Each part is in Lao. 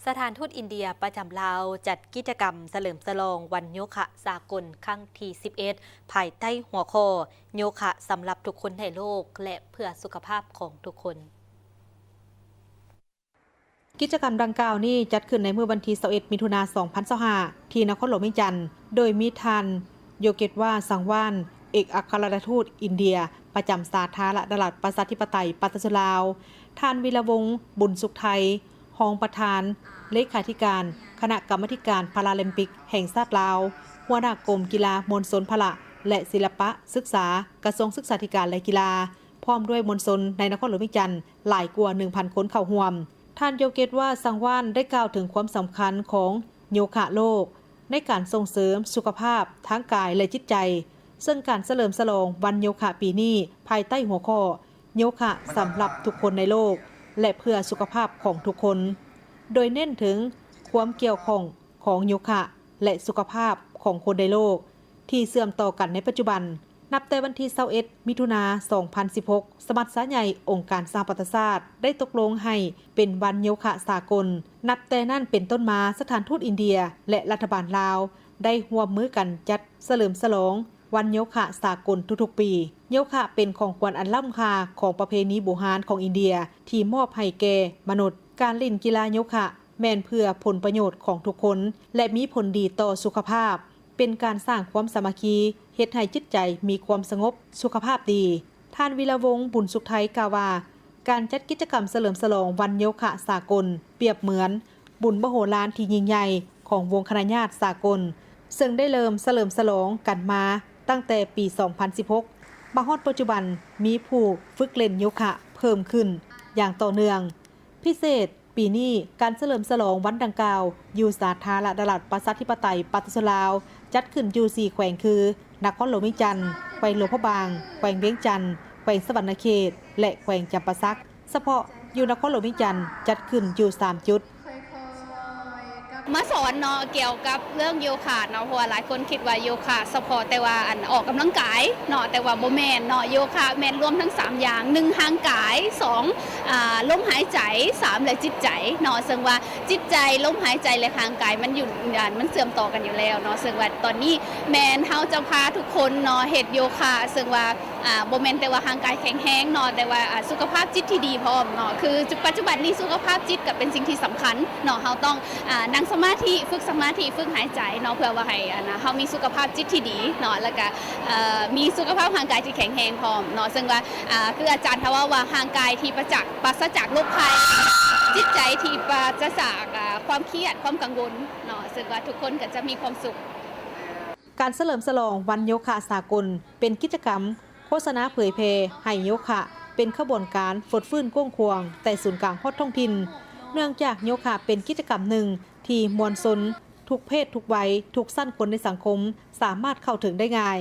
ສະຖານທູດອິນເດຍປະຈຳລາວ ຈັດກິດຈະກຳສະເຫຼີມສະຫຼອງວັນໂຍຄະສາກົນຄັ້ງທີສິບເອັດ ພາຍໃຕ້ຫົວຂໍ້ ໂຍຄະສຳລັບທຸກຄົນໃນໂລກ ແລະ ເພື່ອສຸຂະພາບຂອງທຸກຄົນ. ກິດຈະກຳດັ່ງກ່າວນີ້ຈັດຂຶ້ນໃນມື້ວັນທີຊາວເອັດ ມິຖຸນາ ສອງພັນຊາວຫ້າ ທີ່ນະຄອນຫຼວງວຽງຈັນ ໂດຍມີທ່ານ ໂຍເກດວາ ສັງວານ ເອກອັກຄະລັດຖະທູດອິນເດຍປະຈຳສາທາລະນະລັດປະຊາທິປະໄຕປະຊາຊົນລາວ, ທ່ານ ວິລະວົງ ບຸນສຸກໄທ ຮອງປະທານເລຂາທິການຄະນະກຳມາທິການພາລາລິມປິກແຫ່ງຊາດລາວ, ຫົວໜ້າກົມກິລາມວນຊົນພະລະ ແລະ ສິລະປະສຶກສາ ກະຊວງສຶກສາທິການ ແລະ ກິລາ, ພ້ອມດ້ວຍມວນຊົນໃນນະຄອນຫຼວງວຽງຈັນຫຼາຍກວ່າໜຶ່ງພັນຄົນເຂົ້າຮ່ວມ. ທ່ານ ໂຍເກດວາ ສັງວານ ໄດ້ກ່າວເຖິງຄວາມສຳຄັນຂອງໂຍຄະໂລກໃນການສົ່ງເສີມສຸຂະພາບທາງກາຍ ແລະ ຈິດໃຈ, ເຊິ່ງການສະເຫຼີມສະຫຼອງວັນໂຍຄະປີນີ້ ພາຍໃຕ້ຫົວຂໍ້ ໂຍຄະສຳລັບທຸກຄົນໃນໂລກ ແລະ ເພື່ອສຸຂະພາບຂອງທຸກຄົນ, ໂດຍເນັ້ນເຖິງຄວາມກ່ຽວຂ້ອງຂອງໂຍຄະ ແລະ ສຸຂະພາບຂອງຄົນໃນໂລກທີ່ເຊື່ອມຕໍ່ກັນໃນປັດຈຸບັນ. ນັບແຕ່ວັນທີຊາວເອັດ ມິຖຸນາ ສອງພັນສິບຫົກ ສະມັດຊາໃຫຍ່ອົງການສະຫະປະຊາຊາດໄດ້ຕົກລົງໃຫ້ເປັນວັນໂຍຄະສາກົນ. ນັບແຕ່ນັ້ນເປັນຕົ້ນມາ, ສະຖານທູດອິນເດຍ ແລະ ລັດຖະບານລາວ ໄດ້ຮ່ວມມືກັນຈັດສະເຫຼີມສະຫຼອງວັນໂຍຄະສາກົນທຸກໆປີ. ໂຍຄະເປັນຂອງຂວັນອັນລ້ຳຄ່າຂອງປະເພນີບູຮານຂອງອິນເດຍ ທີ່ມອບໃຫ້ແກ່ມະນຸດ. ການຫຼິ້ນກິລາໂຍຄະແມ່ນເພື່ອຜົນປະໂຫຍດຂອງທຸກຄົນ ແລະ ມີຜົນດີຕໍ່ສຸຂະພາບ, ເປັນການສ້າງຄວາມສາມັກຄີ, ເຮັດໃຫ້ຈິດໃຈມີຄວາມສະຫງົບ, ສຸຂະພາບດີ. ທ່ານ ວິລະວົງ ບຸນສຸກໄທ ກ່າວວ່າ ການຈັດກິດຈະກຳສະເຫຼີມສະຫຼອງວັນໂຍຄະສາກົນ ປຽບເໝືອນບຸນມະໂຫລານທີ່ຍິ່ງໃຫຍ່ຂອງວົງຄະນະຍາດສາກົນ, ເຊິ່ງໄດ້ເລີ່ມສະເຫຼີມສະຫຼອງກັນມາຕັ້ງແຕ່ປີສອງພັນສິບຫົກ ມາຮອດປັດຈຸບັນມີຜູ້ຝຶກຫຼິ້ນໂຍຄະເພີ່ມຂຶ້ນຢ່າງຕໍ່ເນື່ອງ. ພິເສດ ປີນີ້ ການສະເຫຼີມສະຫຼອງວັນດັ່ງກ່າວ ຢູ່ສາທາລະນະລັດປະຊາທິປະໄຕປະຊາຊົນລາວ ຈັດຂຶ້ນຢູ່ສີ່ແຂວງຄື ນະຄອນຫຼວງວຽງຈັນ, ແຂວງຫຼວງພະບາງ, ແຂວງວຽງຈັນ, ແຂວງສະຫວັນນະເຂດ ແລະ ແຂວງຈຳປາສັກ. ສະເພາະຢູ່ນະຄອນຫຼວງວຽງຈັນ ຈັດຂຶ້ນຢູ່ສາມຈຸດ. ມາສອນເນາະ ກ່ຽວກັບເລື່ອງໂຍຄະເນາະ ເພາະວ່າຫຼາຍຄົນຄິດວ່າໂຍຄະສະເພາະແຕ່ວ່າອັນອອກກຳລັງກາຍເນາະ ແຕ່ວ່າບໍ່ແມ່ນເນາະ ໂຍຄະແມ່ນລວມທັງສາມຢ່າງ ໜຶ່ງ ຮ່າງກາຍ, ສອງ ອາ ລົມຫາຍໃຈ, ສາມ ແລະ ຈິດໃຈເນາະ ເຊິ່ງວ່າຈິດໃຈ, ລົມຫາຍໃຈ ແລະ ຮ່າງກາຍມັນຢູ່ ອາ ມັນເຊື່ອມຕໍ່ກັນຢູ່ແລ້ວເນາະ ເຊິ່ງວ່າຕອນນີ້ແມ່ນເຮົາຈະພາທຸກຄົນເນາະເຮັດໂຍຄະ ເຊິ່ງວ່າ ອາ ບໍ່ແມ່ນແຕ່ວ່າຮ່າງກາຍແຂງແຮງເນາະ ແຕ່ວ່າ ອາ ສຸຂະພາບຈິດທີ່ດີພ້ອມເນາະ ຄືປັດຈຸບັນນີ້ສຸຂະພາບຈິດກໍເປັນສິ່ງທີ່ສຳຄັນເນາະ ເຮົາຕ້ອງ ອາ ນັ່ງສະມາທິ, ຝຶກສະມາທິ, ຝຶກຫາຍໃຈເນາະ ເພື່ອວ່າໃຫ້ ອັນນະ ເຮົາມີສຸຂະພາບຈິດທີ່ດີເນາະ ແລ້ວກໍ ເອີ ມີສຸຂະພາບຮ່າງກາຍທີ່ແຂງແຮງພ້ອມເນາະ ເຊິ່ງວ່າ ອາ ຄືອາຈານເຂົາເວົ້າວ່າ ຮ່າງກາຍທີ່ປະຈາກ ປາສະຈາກໂລກໄພ, ຈິດໃຈທີ່ປາສະຈາກ ອາ ຄວາມຄຽດ, ຄວາມກັງວົນເນາະ ເຊິ່ງວ່າທຸກຄົນກໍຈະມີຄວາມສຸກ. ການສະເຫຼີມສະຫຼອງວັນໂຍຄະສາກົນ ເປັນກິດຈະກຳໂຄສະນາເຜີຍແຜ່ໃຫ້ໂຍຄະເປັນຂະບວນການຟົດຟື້ນກວ້າງຂວາງແຕ່ສູນກາງຮອດທ້ອງຖິ່ນ, ເນື່ອງຈາກໂຍຄະເປັນກິດຈະກຳໜຶ່ງທີ່ມວນຊົນທຸກເພດທຸກໄວ, ທຸກຊັ້ນຄົນໃນສັງຄົມສາມາດເຂົ້າເຖິງໄດ້ງ່າຍ.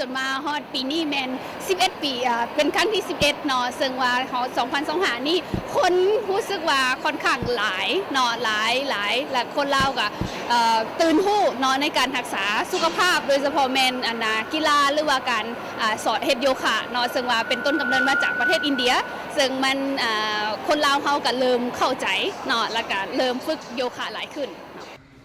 ຈົນມາຮອດປີນີ້ແມ່ນສິບເອັດປີ ເປັນຄັ້ງທີສິບເອັດເນາະ ເຊິ່ງວ່າຮອດສອງພັນຊາວຫ້ານີ້ ຄົນຮູ້ສຶກວ່າຂ້ອນຂ້າງຫຼາຍເນາະ ຫຼາຍ ຫຼາຍ ແລະ ຄົນລາວກໍ ເອີ ຕື່ນຮູ້ເນາະ ໃນການຮັກສາສຸຂະພາບ ໂດຍສະເພາະແມ່ນ ອັນນະ ກິລາ ຫຼືວ່າການ ອາ ສອນເຮັດໂຍຄະເນາະ ເຊິ່ງວ່າເປັນຕົ້ນກຳເນີດມາຈາກປະເທດອິນເດຍ ເຊິ່ງມັນ ອາ ຄົນລາວເຮົາກໍເລີ່ມເຂົ້າໃຈເນາະ ແລ້ວກໍເລີ່ມຝຶກໂຍຄະຫຼາຍຂຶ້ນ.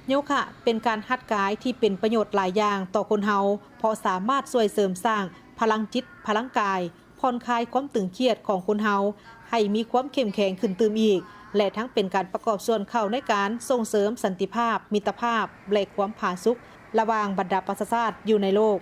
ໂຍຄະເປັນການຮັດກາຍທີ່ເປັນປະໂຫຍດຫຼາຍຢ່າງຕໍ່ຄົນເຮົາ ເພາະສາມາດຊ່ວຍເສີມສ້າງພະລັງຈິດ, ພະລັງກາຍ, ຜ່ອນຄາຍຄວາມຕຶງຄຽດຂອງຄົນເຮົາໃຫ້ມີຄວາມເຂັ້ມແຂງຂຶ້ນຕື່ມອີກ ແລະ ທັງເປັນການປະກອບສ່ວນເຂົ້າໃນການສົ່ງເສີມສັນຕິພາບ, ມິດຕະພາບ ແລະ ຄວາມຜາສຸກລະຫວ່າງບັນດາປະຊາຊາດຢູ່ໃນໂລກ.